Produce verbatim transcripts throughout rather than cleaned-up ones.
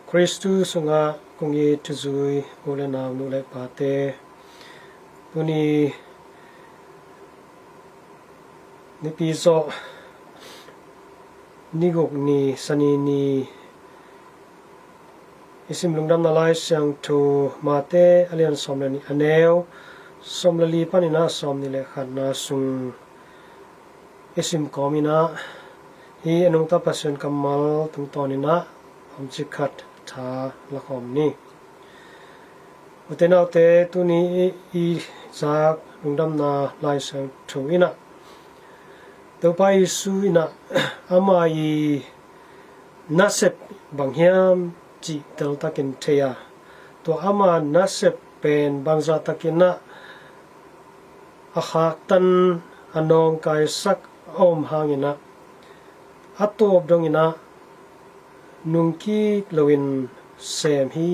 Khristu sungah kong it thuzui u le nau, nu le pate, tuni nipi zawh ni guk ni, Sani ni, i sim Lungdamna Lai Siangtho Mate a lian sawm le nih, a neu sawm le li panin ah sawm nih le khatna sung i sim kawmin ah, hih a nungta Pasian kammal tungtawnin ah omcik khat tha la khawm ni. Ute naute, tuni i, i zak Lungdamna Lai Siangtho in ah Topa Jesu in ah ama i nasep bang hiam cih teltakin thei a, tua ama nasep pen bangzah takin ah a khaktan, a nawngkaisak a om hangin ah, a tawp dongin ah nungkik loin sem hi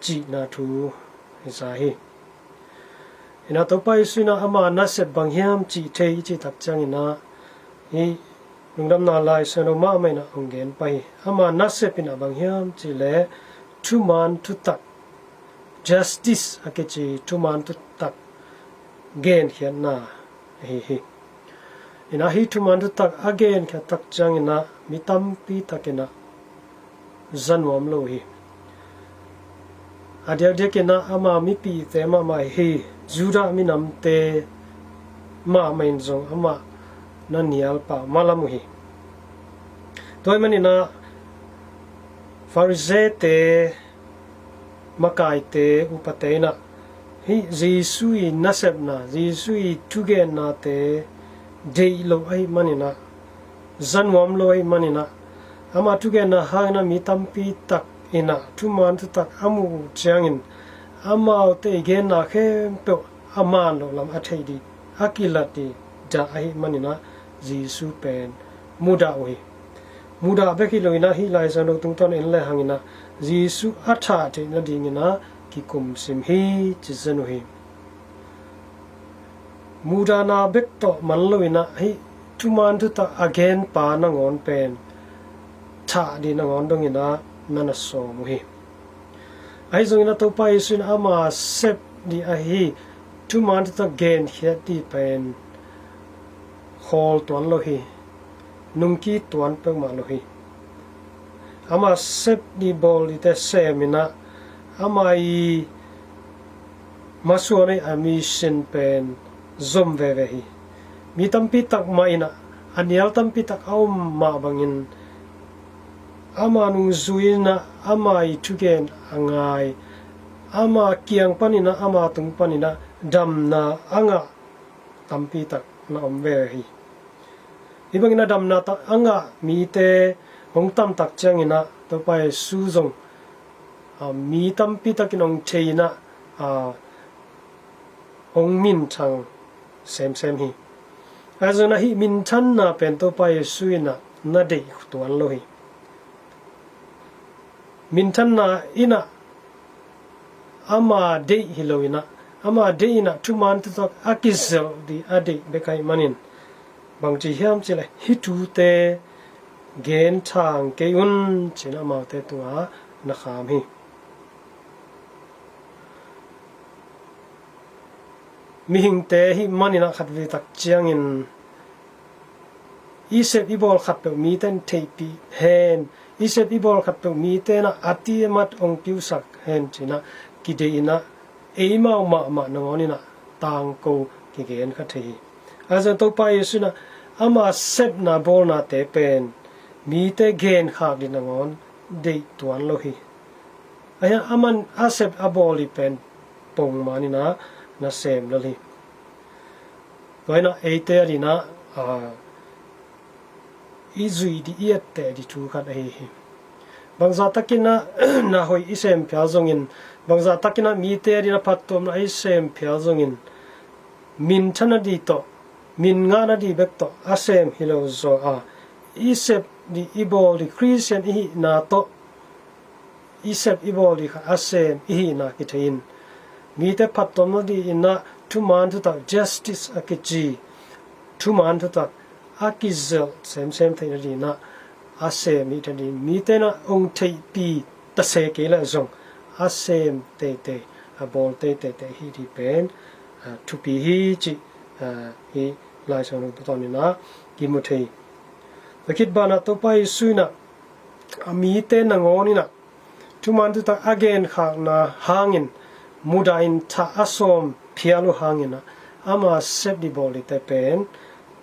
cihna thu hi sa hi. Inah Topa Jesu inah ama nasep bang hiam cih thei i cih tak ciangin ah, hih Lungdamna Lai Siangtho mahmah inah hong gen pah hi. Ama nasep inah bang hiam cih leh thuman thutak, justice a kici thuman thutak genkhiatna ahi hi. Inah hih thuman thutak a genkhiat tak ciangin ah mi tampi tak inah za nuam lo hi. A diakdiak inah ama mipihte mahmah hi, Judah minamte mahmah in zong amah na nial pah malam uh hi. Tua ahih manin ah Farisee-te, makaite, upate inah hih Jesu i nasepna, Jesu i thugennate deih lo ahih manin ah, za nuam lo ahih manin ah, ama thugenna hangin ah mi tampi tak inah thuman thutak a muh uh ciangin, amaute i genna khempeuh a man loh lam a theih dih, a kilat dih dah ahih manin ah Jesu pen mudah uh hi. Mudah bek hi lo inah hih Lai Siangtho tungtawn en le hangin ah Jesu a thah theih nadingin ah kikum sim hi ci zen uh hi. Mudahna bek tawh man lo inah hih thuman thutak a genpa nangawn pen thah dih nangawn dongin ah na na sawm uh hi. Ahi zongin ah Topa Jesu in ama sep dih ahi thuman thutak genkhiat dih pen khawl tuan lo hi. Nungkik tuan peuhmah lo hi. Ama sep dih bawl dihte sem inah ama i masuan ei a mission pen zom veve hi. Mi tampi tak mah inah, a nial tampi tak a om mah bangin, ama nungzui inah ama i thugen a ngai, ama kiang panin ah, ama tung panin ah damna a ngah tampi tak na om veve hi. Hih bangin a damna tak a ngah mite hong tam tak ciangin ah Topa Jesu zong, a, mi tampi takin hong thei inah, a, hong minthang semsem hi. Ahi zongin ah hih minthanna pen Topa Jesu inah na deih tuan lo hi. Minthanna inah ama deih hi lo inah, ama deih inah thuman thutak a kizelh dih a deih bek ahih manin, bangci hiam cih leh hih thute genthang kei un ci-in amaute tungah na kham hi. Mihingte hih manin ah khatvei tak ciangin i sep i bawl khatpeuh mite in theihpih hen, i sep i bawl khatpeuh mite in ah a tiamat hong piusak hen ci-in ah kideih inah eimau mahmah nangawn inah tangko kigen kha thei hi. Ahi zongin Topa Jesu inah ama sepna bawlnate pen mite genkhak dih nangawn deih tuan lo hi. Ahi hang aman a sep a bawl dih pen pongman inah nasem lel hi. Tua inah eite adingin ah, a, i zuih dih, i etteh dih thu khat ahi hi. Bangzah takin ah na hoih i sem phial zongin, bangzah takin ah mite adingin ah phattuamna i sem phial zongin, min tha nading tawh, min ngah nading bek tawh a sem hi lo zaw a, i sep dih, i bawl dih, Khristian i hihna tawh i sep i bawl dih khat a sem i hihna kithei in, mite phattuam nadingin ah thuman thutak, justice a kici thuman thutak a kizelh semsem theih nadingin ah a sem hi ta ding, mite in ah hong theihpih ta se kei leh zong a sem teitei, a bawl teitei hi ding pen, ah, thupi hi cih, ah, hih Lai Siangtho tawh in ah kimu thei. Tua khit banah Topa Jesu in ah a mite nangawn in ah thuman thutak a genkhakna hangin mudahin thah a sawm phial uh hangin ah ama sep ding bawl dingte pen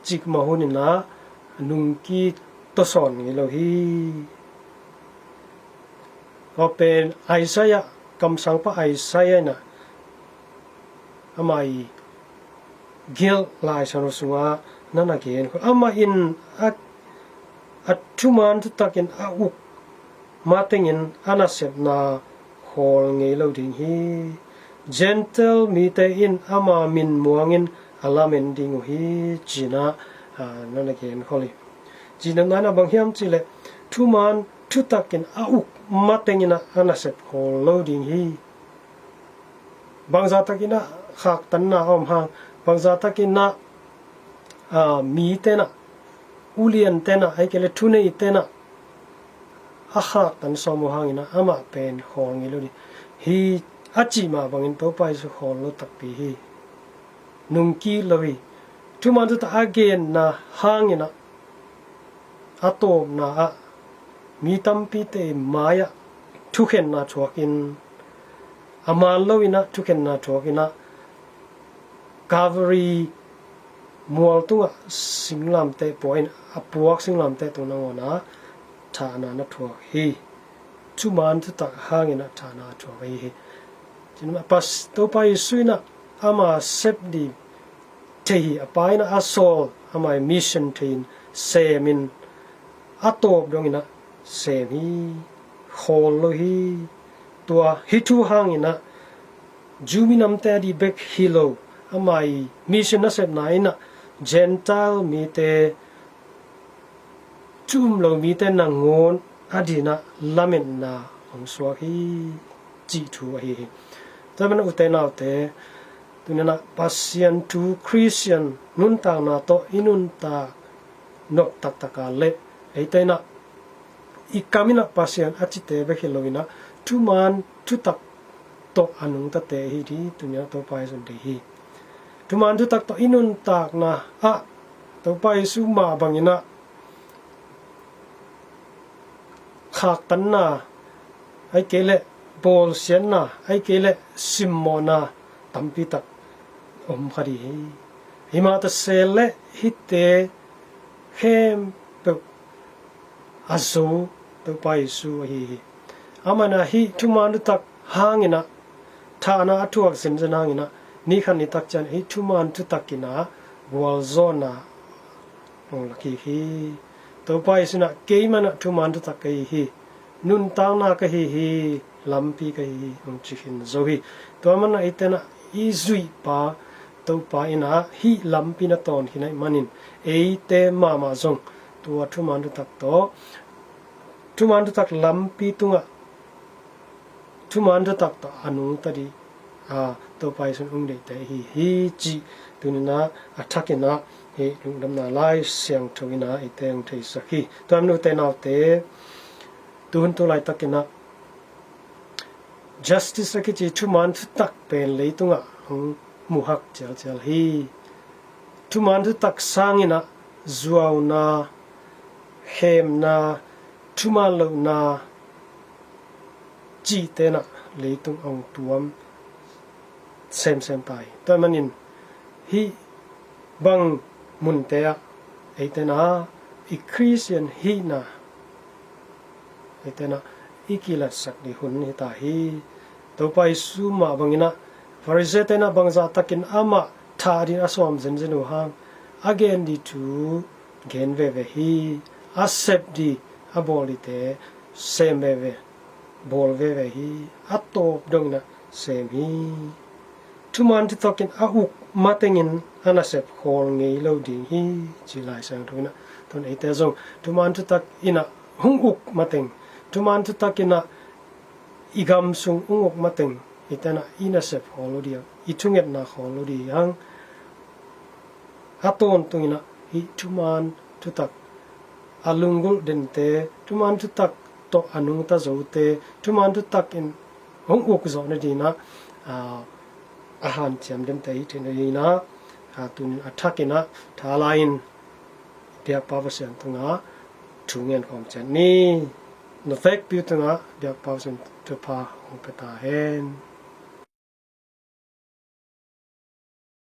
cikmah hun in ah nungkik tawsawn ngei lo hi. Tua pen Isaiah, kamsangpa Isaiah in ah ama i gelh Lai Siangtho sungah na na gen. Amah in a, a thuman thutak in a uk matengin a nasepna khawl ngei lo ding hi. Gentile mite in ama min muangin a lamen ding uh hi, ci-in ah, ah, na na gen khol hi. Cih na na bang hiam cih leh thuman thutak in a uk matengin ah a nasep khawl lo ding hi. Bangzah takin ah khaktanna a om hang, bangzah takin ah, ah, mite in ah, uliante in ah, ahih kei leh thuneite in ah a khaktan sawm uh hangin ah amah pen khawl ngei lo ding hi, a cih mah bangin Topa Jesu khawl lo takpi hi. Nungkik lo hi. Thuman thutak a genna hangin ah a tawpna ah mi tampite mai-ah thukhenna thuakin, a man loin ah thukhenna thuakin ah Calvary mual tungah singlamteh pua in, a puak singlamteh tung nangawn ah thahna na thuak hi. Thuman thutak hangin ah thahna a thuak ahi hi. Cih mah, Topa Jesu in ah ama sep ding thei hi, a Pa in ah a sawl, ama i mission thei in, sem in, a tawp dongin ah sem hi, khawl lo hi. Tua hih thu hangin ah Jew minamte a ding bek hi lo, ama i mission nasepna in ah Gentile mite, thu um lo mite nangawn a dingin ah lametna hong suak hi, cih thu ahi hi. Tua manin ute naute, tuni-in ah Pasian thu, Khristian nuntakna tawh i nuntak nop taktak a leh, eite in ah i kam in ah Pasian a cite bek hi loin ah thuman thutak tawh a nungtate hi ding tuni-in ah Topa Jesu in deih hi. Thuman thutak tawh i nuntakna ah Topa Jesu mah bangin ah khaktanna, ahih kei leh bawlsiatna, ahih kei leh simmawhna tampi tak om kha ding hi. Himah ta se leh hihte khempeuh a zo Topa Jesu ahi hi. Amah in ah hih thuman thutak hangin ah thahna a thuak zenzen hangin ah ni khat ni tak ciang hih thuman thutak in ah gualzawhna hong la kik hi. Topa Jesu in ah keimah in ah thuman thutak ka hi hi, nuntakna ka hi hi, lampi ka hi hi, hong ci khin zo hi. Tua manin ah eite in ah i zuihpa Topa in ah hih lampi na tawnkhin ahih manin eite mahmah zong tua thuman thutak tawh, thuman thutak lampi tungah thuman thutak tawh a nungta ding, a, Topa Jesu in hong deihte ahi hi, cih tuni-in ah a thakin ah hih Lungdamna Lai Siangtho in ah eite hong theisak hi. Tua manin ute naute, tuhun tu laitakin ah justice a kici thuman thutak pen leitungah hong muhak cialcial hi. Thuman thutak sangin ah zuauna, khemna, thuman lohna cihte in ah leitung a hong tuam semsem ta hi. Tua manin hih bang munte ah eite in ah i Khristian hihna eite in ah i kilatsak ding hun hi ta hi. Topa Jesu mah bangin ah Pharisee-te in ah bangzah takin amah thah ding a sawm zenzen uh hang, a gen ding thu gen veve hi, a sep ding a bawl dingte sem veve, bawl veve hi, a tawp dongin ah sem hi. Thuman thutak in a uk matengin a nasep khawl ngei lo ding hi, ci Lai Siangtho in ah. Tun eite zong thuman thutak in ah hong uk mateng, thuman thutak in ah i gam sung hong uk mateng eite in ah i nasep khawl lo ding, i thungetna khawl lo ding hi hang. A tawntungin ah hih thuman thutak a lunggulh dente, thuman thutak tawh a nungta zote, thuman thutak in hong uk zawh nadinah, aa, a hanciam dente hi thei nadinah, aa, tunin a thakinah thala-in biakpa Pasian tungah thu ngen khawm ciat ni. Na vekpi tungah biakpa Pasian thupha hong pia ta hen.